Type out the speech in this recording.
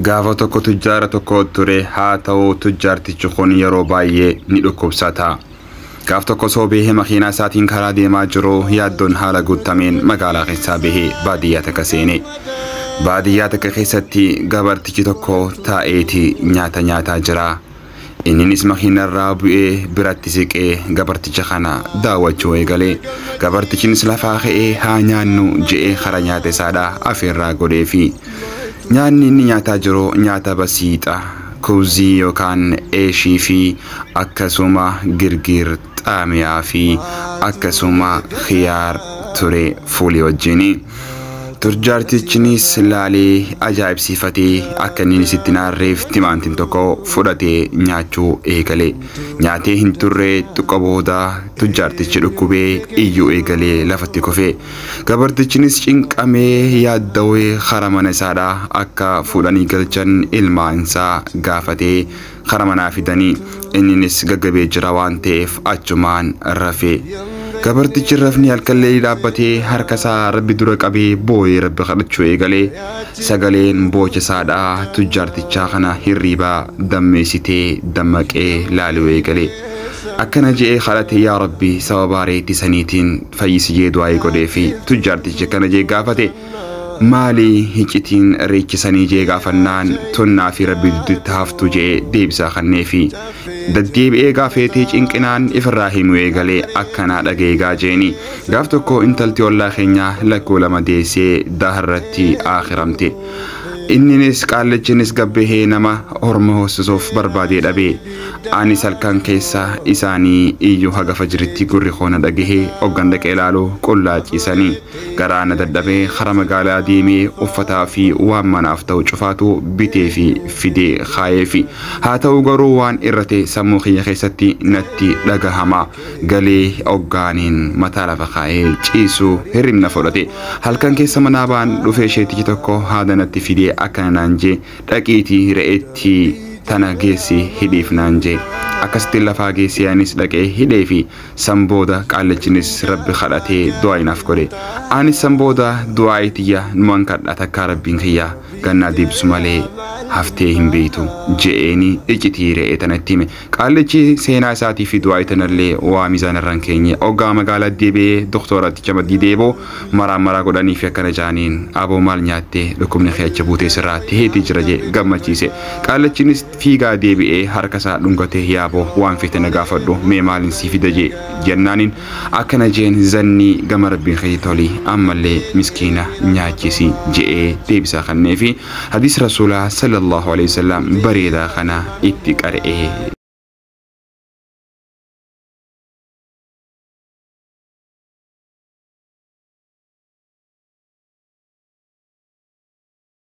Gaafa tokko tujjaara tokko ture haa ta'u tujjaartichi kun yeroo baay'ee ni dhukkubsata. Gaaf tokko osoo bahee makiinaa isaatiin karaa deemaa jiru yaaddoon haala guutameen magaalaa keessaa bahee baadiyyaa takka seene. Baadiyyaa takka keessatti gabartichi tokko taa'eeti nyaata nyaataa jira. Inninis makiinarraa bu'ee biratti siqee gabarticha kana daawwachuu eegale. Gabartichinis lafaa ka'ee haa nyaannu je'ee kara nyaata isaadhaa afeerraa godheefi. Nyaanni inni nyaataa jiru nyaata basiixa kubzii yookaan eeshii fi akkasuma girgir xaamiyaa fi akkasuma khiyaar ture fuulii wajjini. Tujjaartichinis laalee ajaa'ibsiifatee akka inni sitti naarreef timaantiin tokko fudhatee nyaachuu eegale. Nyaatee hin turre xiqqoo booda tujjaartichi dhukkubee iyyuu eegalee lafatti kufe. Gabartichinis cinqamee yaaddawee kara mana isaadhaa akka fuudhanii galchan ilmaan isaa gaafatee kara manaa fidanii inninis gaggabee jira waan ta'eef achumaan rafe. Gabartichi rafni halkallee dhaabbatee harka isaa rabbi dura qabee booyee rabbi kadhachuu eegalee sagaleen boocha isaadhaa tujjaartichaa kana hirriibaa dammeessitee dammaqee laaluu eegalee. Akkana je'ee kadhate yaa rabbi sababa reetii saniitiin fayyisi jee du'aa godhee fi tujjaartichi akkana jee gaafate maali hiccitiin reechisanii jee gaafannaan tonnaa fi rabbi duddutti haftu jee deebisaa kanneefi deddeebi'ee gaafeetee cinqinaan ifirraa himuu eegalee akkanaa dhageegaa jeeni. Gaaf tokko intalti ollaa keenyaa lakkoo lama deessee daharratti aakiramte. Inninis qaallichinis gabbahee nama horma hoosisuuf barbaadee dhabe. Anis halkan keessa isaanii iyyuu haga fajritti gurri koona dhagahee hoggan dhaqee ilaalu qullaa ciisanii. Garaa na dadhabee kara magaalaa deemee uffataa fi waan manaaf ta'u cufaatu bitee fi fidee kaayeefi. Haa ta'u garuu waan irrate sammuu kiyya keessatti natti dhagahama. Galee hoggaaniin mataa lafa kaayee ciisu hirribna fudhate. Halkan keessa manaa ba'an dhufee isheetichi tokko haada natti fidee akkana naan jee dhaqiitii re'eetti tana geessi hidhiif naan jee. Akkasitti lafaa geessee anis dhaqee hidhee fi san booda qaallichinis rabbi kadhatee du'aa inaaf godhe. Anis san booda du'aa tiyya numan kadha takkaa rabbiin kiyya gannaa deebisu malee haftee hin beektu je'eeni iccitii re'ee tanatti hime. Qaallichi seenaa isaatii fi du'aa tanallee waa miizaan irra hin keenye. Hoggaa magaalaa deebi'ee doktoraticha maddii deeboo maraa maraa godhanii fi akkana jaaniin aboo maal nyaattee dhukkubni kee achi buutee sirraa ta'eetii jira jee gammachiise. Qaallichinis fiigaa deebi'ee harka isaa dhungatee yaaboo waan feete na gaafadhu mee maaliin si fida jee jennaaniin akkana jeen zannii gama rabbiin kee toli ammallee miskiina nyaachisi je'ee deebisaa kanneefi hadiis rasuulaa sallallahu alaihi wasallam bareedaa kana itti qara'ee.